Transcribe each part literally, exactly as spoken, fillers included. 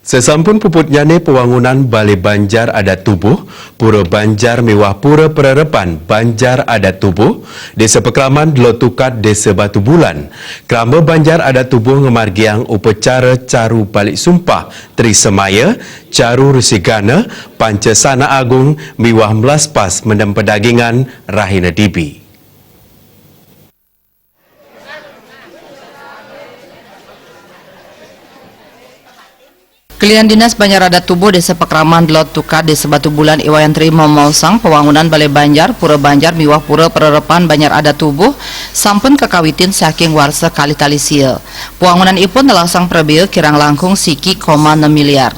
Sesampun puputnyane pewangunan Balai Banjar Adat Tubuh, Pura Banjar miwah Pura Pererepan Banjar Adat Tubuh, Desa Pekraman Delo Tukad, Desa Batu Bulan, krama Banjar Adat Tubuh ngamargiang upacara caru balik sumpah Tri Semaya, caru Risigana, Panca Sanak Agung miwah melaspas mendem pedagingan rahina dibi. Kelian Dinas Banjar Adat Tubuh Desa Pekraman Delo Tukad, Desa Batu Bulan, I Wayan Tri mamaosang pewangunan Balai Banjar, Pura Banjar miwah Pura Pererepan Banjar Adat Tubuh sampun kakawitin saking warsa kalih tali sia. Pewangunanipun nelaksang prabea kirang langkung siki koma enam miliar.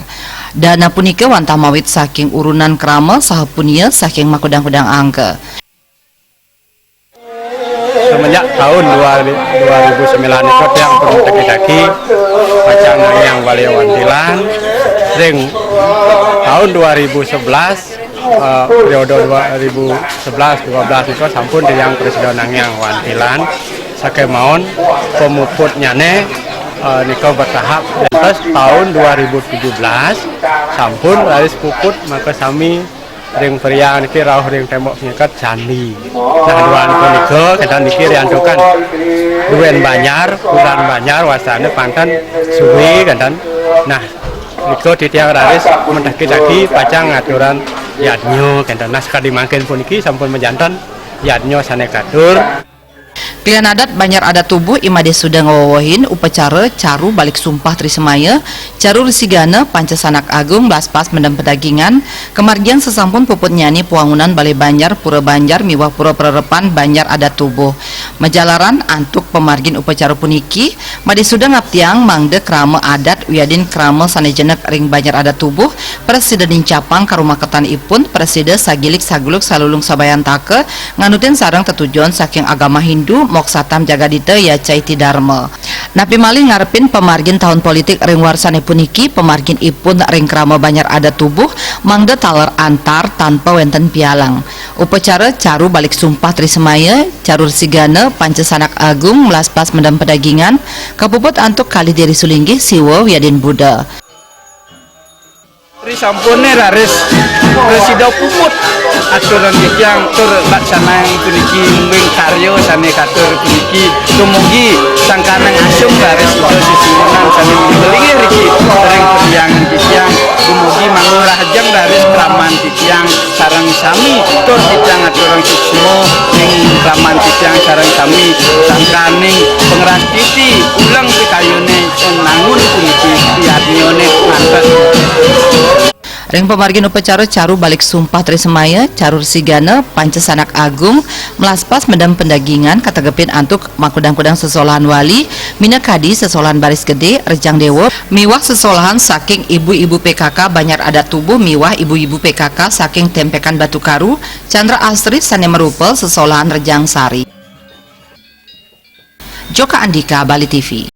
Dana punika wantah mawit saking urunan krama saha punia saking makudang-kudang angka. Semenjak tahun dua, dua ribu sembilan itu tiang pun teki-teki pacang nangiang Balai Wantilan. Ring tahun dua ribu sebelas, eh, periode dua ribu sebelas dua belas itu sampun tiang prasida nangiang Wantilan. Sakemaon pemuputnyane, eh, nika bertahap. Terus tahun dua ribu tujuh belas sampun raris puput, maka sami ring periangan niki rauh ring tembok pengikut candi. Nah, duan punika kenten niki riantukan duen banjar, kuran banjar, wastane panten suwe kenten. Nah, nika titiang raris mentaki-taki pacang ngaturan yadnya kenten. Nah, sakadi mangkin puniki sampun majanten yadnya sane katur. Kelian adat Banjar Adat Tubuh I Made suda ngawewehin upacara caru balik sumpah Tri Semaya, caru Risigana, Panca Sanak Agung, melaspas mendem pedagingan, kamargiang sesampun puputnyane pewangunan Balai Banjar, Pura Banjar miwah Pura Pererepan Banjar Adat Tubuh. Majalaran antuk pamargin upacara puniki, Made suda ngaptiang mangda krama adat wiadin krama sane jenek ring Banjar Adat Tubuh prasida nincapang karumaketanipun, prasida sagilik saguluk salulung sabayantaka nganutin sareng tetujon saking agama Hindu, Mokshatam Jagadhita Yacaiti Dharma. Napi malih ngarepin pamargin tahun politik ring warsane puniki, pamarginipun ring krama Banjar Adat Tubuh mangda taler antar tanpa wenten pialang. Upacara caru balik sumpah Tri Semaya, caru Risigana, Panca Sanak Agung, melaspas mendem pedagingan, kapuput antuk kalih diri sulinggih Siwa wiadin Buddha. Ri sampune raris prasida puput aturan titiang tur laksanayang puniki mungguing karya sane katur puniki dumugi sangkaning asung raris ida sisiunan sane mungguing linggih riki ring perhyangan titiang dumugi mangun rahajeng raris kraman titiang sareng sami tur titiang aturang suksma ring kraman titiang sareng sami sangkaning pangrastiti uleng pikayune nangun puniki yadnyane ngantos. Ring pamargin upacara caru balik sumpah Tri Semaya, caru Risigana, Panca Sanak Agung, melaspas mendem pedagingan kategepin antuk makudang-kudang sesolahan wali, minakadi sesolahan Baris Gede, Rejang Dewa, miwah sesolahan saking ibu-ibu P K K Banjar Adat Tubuh miwah ibu-ibu P K K saking Tempekan Batu Karu, Chandra Astri sane marupa sesolahan Rejang Sari. Joka Andika, Bali T V.